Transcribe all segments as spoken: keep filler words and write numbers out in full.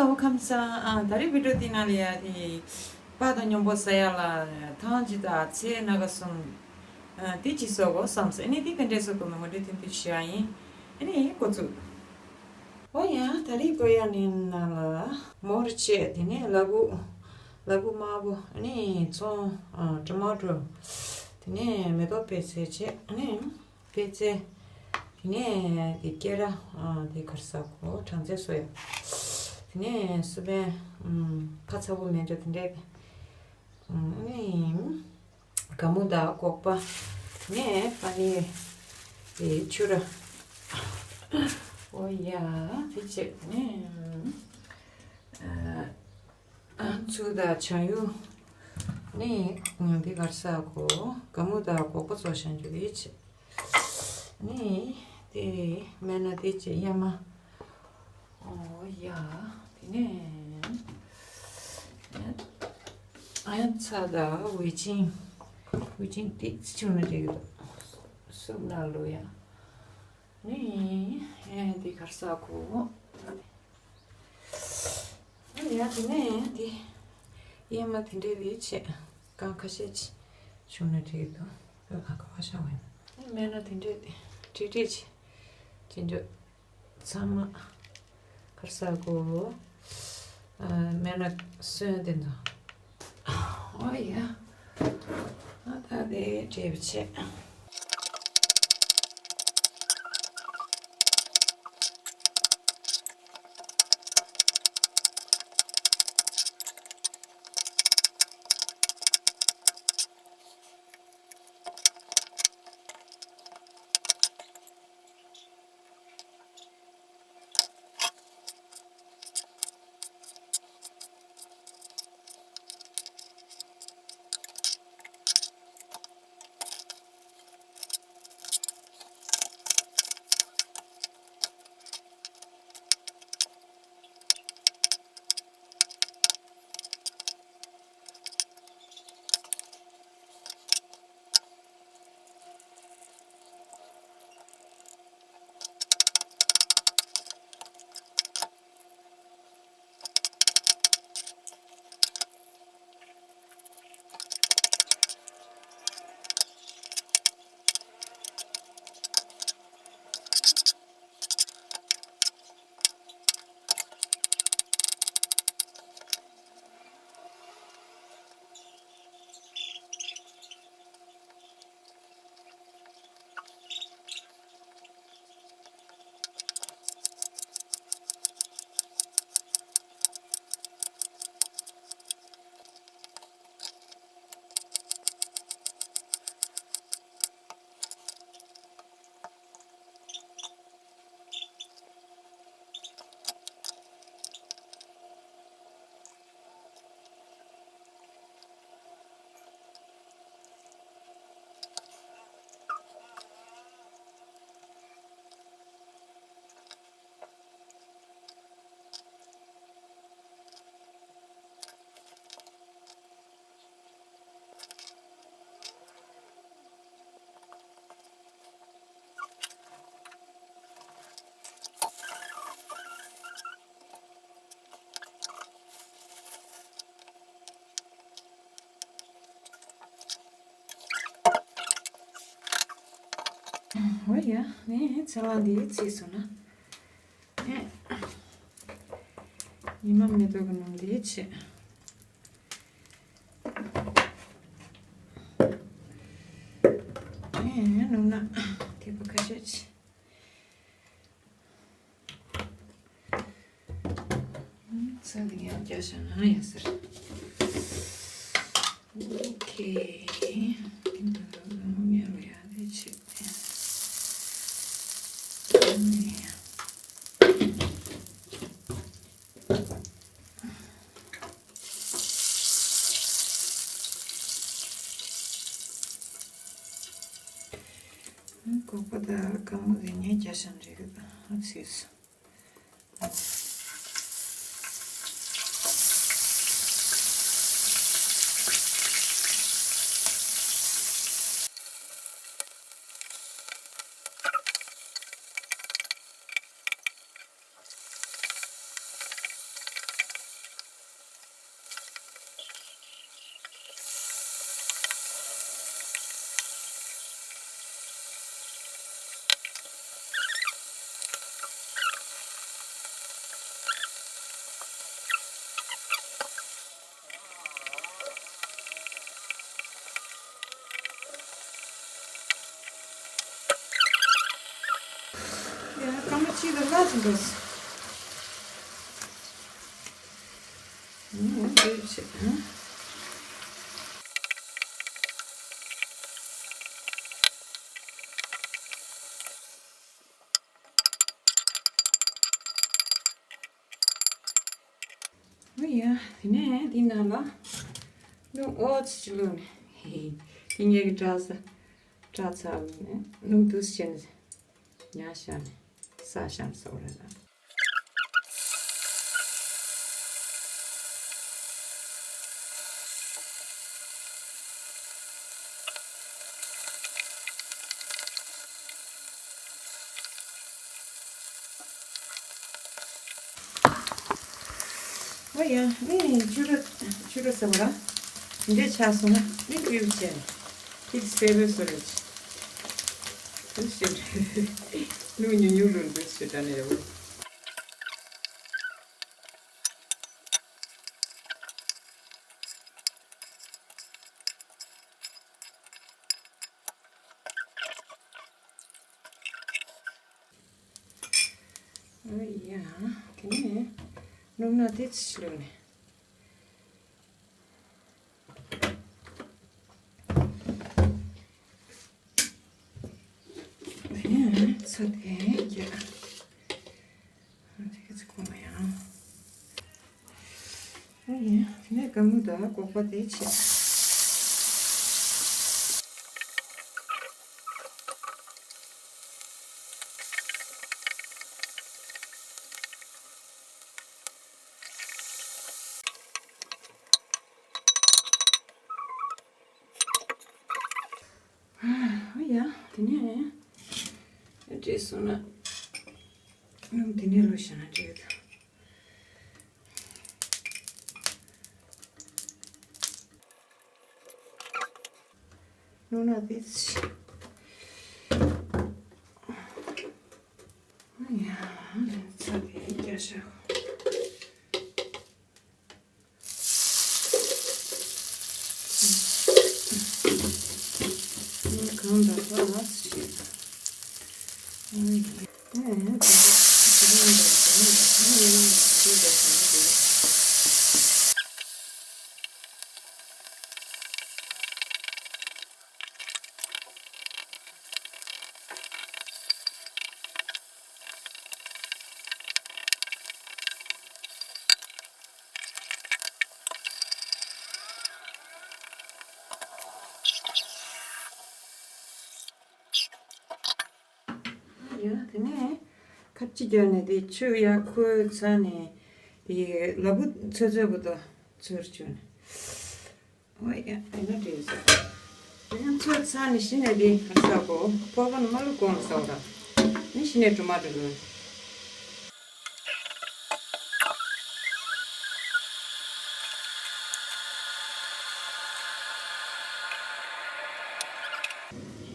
ཨོ་ཁམས་བཟང་། ཨ་ད་རེས་བི་ཌིའོ་འདི་ནང་ལ་ཡ་དེ་པ་དང་སྙོམས་པོ་ཟ་ཡ་ལ་ཐང་ཅིག་དང་ཚལ་སྣ་ཁ་གསུམ་ཨ་དེ་ཅིག་བཟོ་དགོས་བསམ་སོང་། ཨ་ནི་དེ་ག་འདྲས་བཟོ་དགོས་མིན་ངོ་སྤྲོད་ཐུང་ཐུང་ཞུ་ཡ་ཡིན། ཨ་ནི་འགོ་བཙུགས། ཨོ་ཡ་ད་རེས་བསྐོལ་ཡ་ནི་ནང་ལ་མོར་བཅས། དེ་ནས་ལ་ཕུག་ལ་ཕུག་དམར་པོ། ཨ་ནི་ཚོང་ཨ་ཊོ་མ་ཊོ། དེ་ནས་མེ་ཏོག་པད་ཚལ་བཅས། ཨ་ནི་པད་ཚལ། དེ་ནས་དེ་ཀེ་ར་ཨ་དེ་ག་རེ་ཟེར་དགོས་གྲང་ཚལ་བཟོ་ཡ། དེ་ནས་སུ་བན་ཨམ་ཁ་ཚ་པོ་མེད་འགྲོ་དེ་འདྲས། ཨ་ནི་སྒ་སྨུག་དང་སྒོག་པ། དེ་ནས་པ་ནི་དེ་ཕྱུ་ར། ཨོ་ཡ་དེ་བཅས་དེ་ནས་ཨ་ཚུ་དང་བྱང་ཡུ། ནི་འདི་ག་རེ་ཟེར་དགོས་སྒ་སྨུག་དང་སྒོག་པ་བཙོ་བྱང་རྒྱུ་དེ་བྱས། ནི་དེ་སྨན་སྣ་དེ་བྱས་གཡའ་མ། ཨོ་ཡ་དེ་ནས་ཨ་ཚ་དང་ཝེ་ཅིང་། ཝེ་ཅིང་དེ་ཆུང་ན་འགྲིག་གི་འདུག་སུབ་ན་ལོ་ཡ། ནི་ཨེ་འདི་ག་རེ་ཟེར་དགོས། ཡ་དེ་ནས་དེ་གཡའ་མ་དེ་འདྲས་དེ་བྱས་རྐང་ཁ་ཤས་ཅིག་བྱུང་ན་འགྲིག་གི་འདུག་ཨ་ཁ་བ་ཤ་བ་ཡིན་ན། སྨན་སྣ་དེ་འདྲས་དེ་ཀྲིག་ཀྲིག་ཅིག་ཅི་འདྲ་ཚང་མ་ག་རེ་ཟེར་དགོས། ཨ་སྨན་སྣ་སོན་དེ་ཚོ། ཨོ་ཡ། ཨ་ད་དེ་འདྲས་བྱས། འོ་ཡ། ངས་ཚལ་བ་འདི་བརྩིས་སོང་ན། ངས་ཉི་མ་མེ་ཏོག་གི་ནང་འདི་བྱས། ངས་ནང་ན་ཐིགས་པ་ཁ་ཤས་བྱས། ཚ་ནི་ཡང་རྒྱ་ཞང་ཡང་ཟེར། ཨོ་ཁེ། ངས་རོ་ཡང་ནི་ཆེ། སྒོག་པ་དང་སྒ་སྨུག་དེ་ངས་རྒྱ་ཞང་རེད་གི་ཨ་ཚིགས། གཅིག་ཏུ་སླ་ཙམ་འགྲོ་སོང་། ཨང་། འདི་བྱེད། ཨང་། ཨོ་ཡ། དེ་ནས་འདི་ནང་ལ་སྣུམ་འོ་ཙི་ཅིག་བླུགས་ནས། དེ་ངེད་ཀྱི་སྐྲ་ས་སྐྲ་ཚ་བླུགས་ནས་སྣུམ་འདུག་སེ་བྱས་ནས་ཉར་བཞག་ནས་བསགས་བཞག་ནས་ཟ་བ་རེད་ལ། ཨོ་ཡ། ཨེ། ཕྱུ་ར། ཕྱུ་ར་ཟ་བ་ར། འདི་འདྲ་ཆགས་སོང་ན་ཨེ་སྐྱུར་བྱས། ཁྱི་སེ་བོ་སོ་རེད། དུ་ཞིག་ལུ་ཉུ་ཉུ་ལུ་འདུག་ཞེ་དྲག་ནས་ཡོད། ཨོ་ཡ། དེ་ནས་སྣུམ་སྣ་དེ་ཚོ་ཞིག་བླུགས་ནས། དེ་ནས་ཚྭ་དེ་རྒྱག་དེ་ག་ཚོད་གོ་མ་ཡང་། ཨོ་ཡ། དེ་ནས་སྒ་སྨུག་དང་སྒོག་པ་དེ་བྱས། ཨོ་ཡ། དེ་ནས་བྲེས་སོང་ན་སྣུམ་དེ་ནས་བླུགས་བཞག་ན་འགྲིག་གི་འདུག་སྣུམ་སྣ་དེ་ཚོ་ཞིག་ཨོ་ཡ། ཚྭ་དེ་རྒྱག་བཞག་གང་འདྲ་པ་ཞིག་ཡ། དེ་ནས་ཁ་ཅིག་རྒྱག་ནས་དེ་ཆུ་ཡར་ཁོལ་ཚར་ནས་དེ་ལ་ཕུག་ཚོད་ཚོད་བུ་དོ་ཚོད་བཅུག་ནས། ཨོ་ཡ། ཨེ་ན་འགྲིག་སོང་། དེ་ནས་ཚོད་ཚར་ནས་གཞི་ནས་དེ་ག་ས་གོ་ཕོ་བ་ནི་མ་ལུ་གོང་ལ་ཟ་བ་ར། ནི་གཞི་ནས་ཀྲུ་མ་ཀྲུ་ལུ།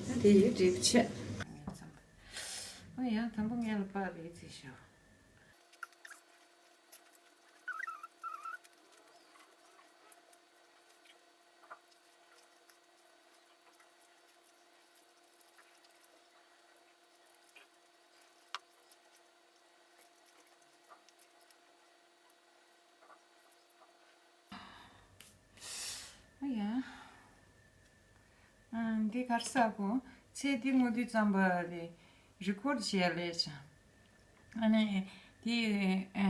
ད་དེ་ཡི་འགྲིག་ཆེ། ཨོ་ཡ། དང་པོ་ངས་ལ་པགས་ལས་རྩིས་ཤོག་ཨ་ཡ། ཨ། འདི་གར་ས་གོ་ཚེ་འདི་ངོ་དུས་ཙམ་པ་རེ་རི་ཀོར་བྱས་ལས་ཆ། ཨ་ནི་དེ་ཨ་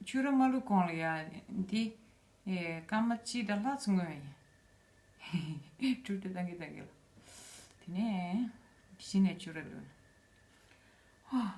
ཆུ་ར་མ་ལུ་གོང་ལ་ཡ་འདི་ཨེ་སྐར་མ་གཅིག་དང་ལྷག་ཙམ་སྔོན་ཡིན། ཀྲུ་ཏི་ཏང་གི་ཏང་གི་ལ། དེ་ནས་གཞི་ནས་ཆུ་ར་ལུ། ཧོ།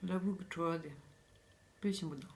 ལ་ཕུག་གི་བྲོ་བ་དེ་དཔེ་ཞིམ་པོ་འདུག་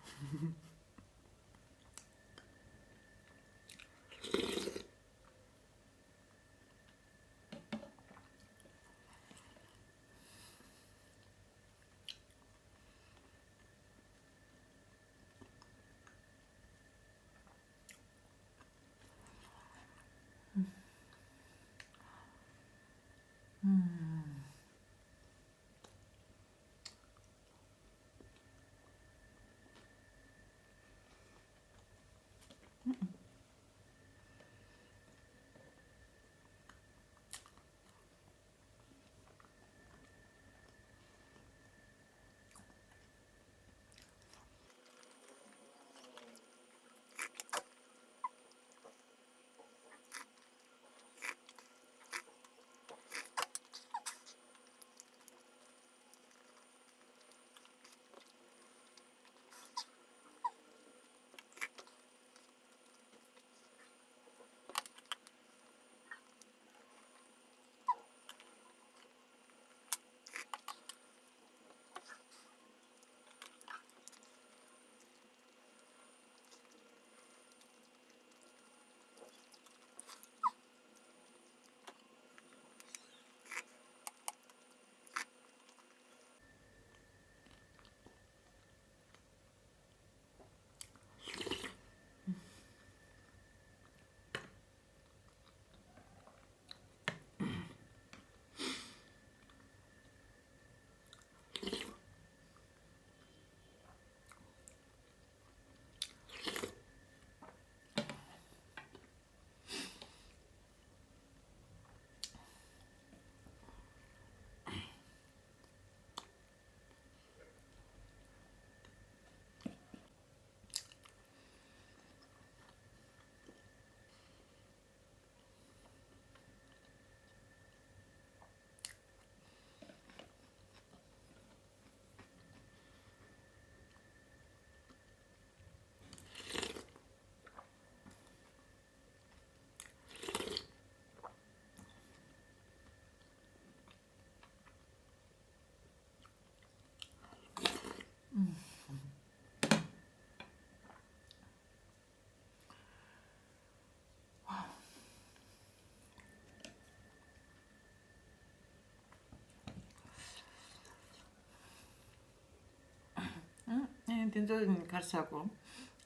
དེ་ཚོ་གར་ས་གོ་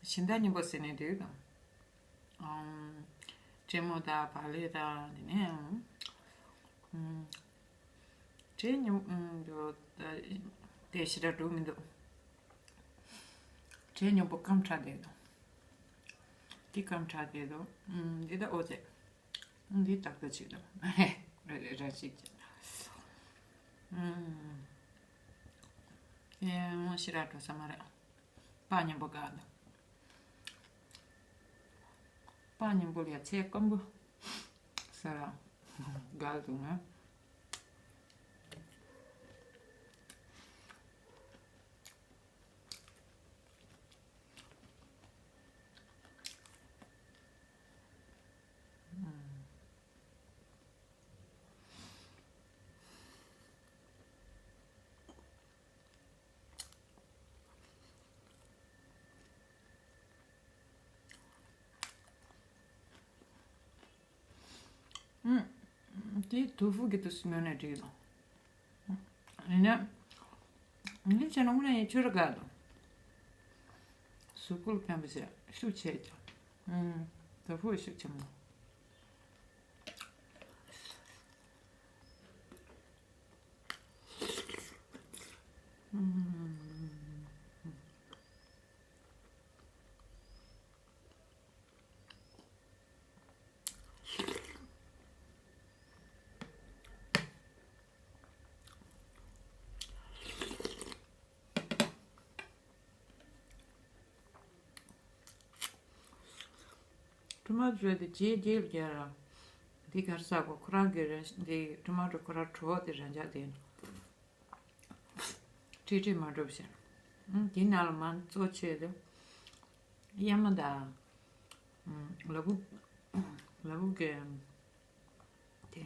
ཤིང་རྟ་སྙིང་པོ་ཟེར་ནས་འདུག་དང་། ཨམ། ཀྲེ་མོ་དང་བག་ལེབ་དང་དེ་ནས་ཨམ། ཀྲེ་སྙིང་པོ་དེ་ཞེ་དྲག་འགྲོ་མི་འདུག་ཀྲེ་སྙིང་པོ་སྐམ་དྲགས་བསྡད་འདུག་འདི་སྐམ་དྲགས་བསྡད་འདུག་ཨམ། འདི་ད་ཨོ་ཙེ། འདི་ཏག་ཏག་ཅིག་འདུག་ར་ར་ཞིག་ཅིག་ཨམ། ཨེ་མོ་ཤི་ར་འགྲོ་ས་མ་རེད། པ་སྙིང་པོ་དགའ་འདུག་པ་སྙིང་པོ་ལ་ཚལ་སྐམ་པོ་ཟ་ར་དགའ་འདུག་ང་། ཨུམ། དེ་ཏོ་ཧྥུ་གི་དུས་སུ་ཉོ་ནས་བྲིས་དང་། ཡིན་ན། འདི་བྱས་ན་དངོས་གནས་ཡིན་ཆོས་ར་དགའ་དང་། གཟུགས་པོ་ལ་ཕན་པ་ཞིག་ཤུགས་ཆེ་ཀྱང་། ཨུམ། ཏོ་ཧྥུ་ཤུགས་ཆེན་མོ། ཨུམ། ཀྲུ་མ་ཇོ་དེ་རྗེས་རྗེས་ལ་རྒྱལ་ར། འདི་གར་ས་གོ་ཁོ་རང་གི་རེད། འདི་ཀྲུ་མ་ཇོ་ཁོ་རང་གྲོགས་དེ་རང་ཅག་དེ། ཁྲིད་ཁྲིད་མ་འགྲོ་བཞིན། ཨང་། དེ་ནང་ལ་མང་གཙོ་ཆེ་དེ། གཡའ་མ་དང་། ཨང་། ལ་བུ། ལ་བུ་གི། དེ།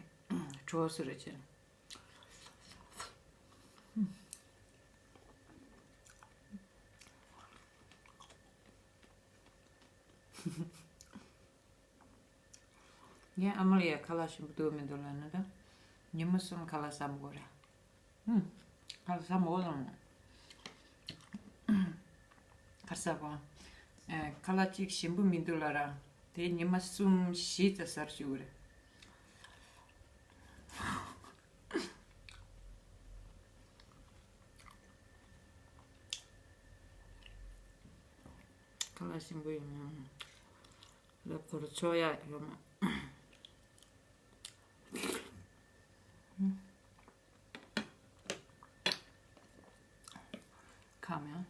གྲོགས་སུ་རེ་ཆེ། ངའི་ཨ་མ་ལ་ཡ་ཁ་ལག་ཞིམ་པོ་འདུག་མི་འདུག་ལབ་ན་ད། ཉི་མ་གསུམ་ཁ་ལག་ཟ་མི་དགོས་རེད། ཧུམ། ཁ་ལག་ཟ་མི་དགོས་ལབ་ན། ཁ་ཟ་གོ། ཨེ། ཁ་ལག་གཅིག་ཞིམ་པོ་མི་འདུག་ལབ་ར། དེ་ཉི་མ་གསུམ་བཞི་ཙམ་ཟ་བཅུག་གི་རེད། ཁ་ལག་ཞིམ་པོ་ཡིན་ན། ལབ་ཁོ་ར་ཆོག་ཡ་ཡོད་མ། ཁམ་ཡང་།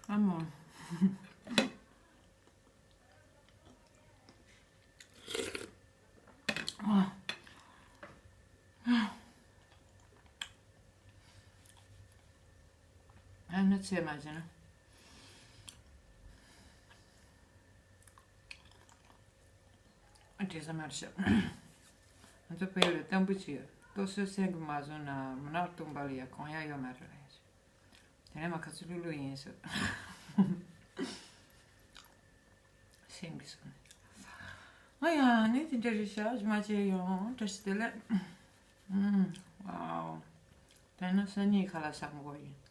ཨ་མ། ཨ་ནི་ཚེ་མ་བྱིན། ཨ་དྲི་ས་མ་རེད་ཤག་ང་ཚོ་བོད་ལ་གཏམ་དཔེ་ཅིག་ཡོད། ལྟོ་སོས་སེམས་ཀྱིས་མ་བཟུང་ན་མུན་ནག་སྟོང་པ་ལ་ཡ་གོན་ཡག་ཡོད་མ་རེད་ལ་ཡ། དེ་ནས་མ་ཁ་ཚུ་ལུག་ལུག་ཡིན་ཟེར། སེམས་ཀྱིས་བཟུང་ནས། ཨ་ཡ་ནི་དེ་འདྲ་རེད་ཤག་ཞུ་མ་བྱས་ཡོང་བཀྲ་ཤིས་བདེ་ལེགས། ཨུམ། ཝའོ། དེ་ནི་སང་ཉིན་ཁ་ལག་ཟ་དགོས་ཡིན།